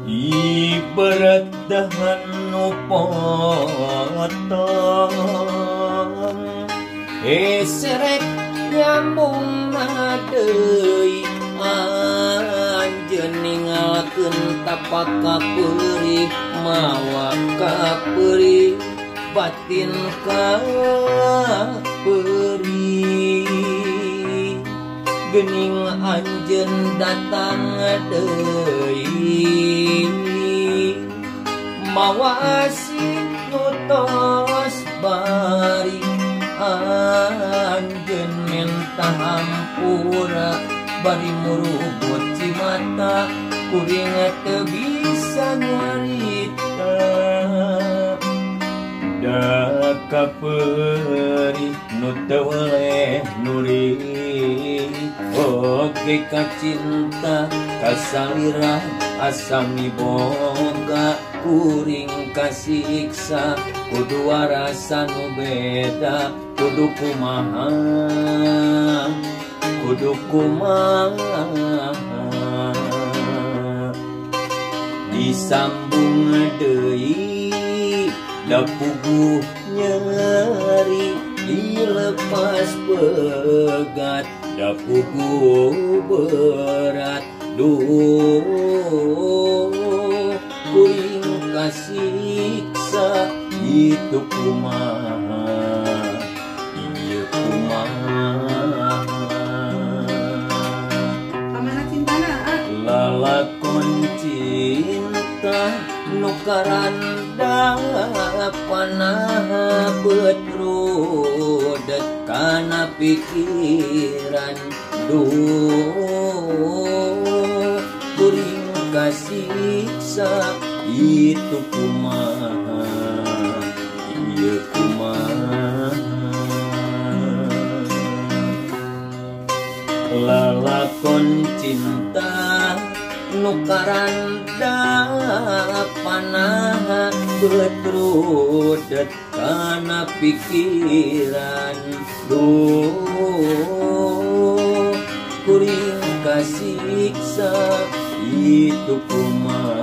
Ibarat dahan nu potong eserek nyambung deui anjeun ninggalkeun tapak kapeurih mawa kapeurih batin kapeurih geuning anjeun datang deui mawa asih nu tos bari anjeun menta hampura bari murugut cimata kuring teu bisa nyarita da kapeurih nu teu weleh nuri oge kacinta kasalira asa miboga kuring kasiksa kudu rasa nu beda kudu kumaha kudu kumaha disambung deui da puguh nyeri dilepas pegat da puguh berat duh kuring kasiksa itu kumaha ieu kumaha kamana cintana lalakon cinta nu karanda panah betrudet kana pikiran duh kuring kasiksa itu kumaha ieu kumaha lalakon cinta nu karanda panah betrudet kana pikiran duh kuring kasiksa itu kumaha.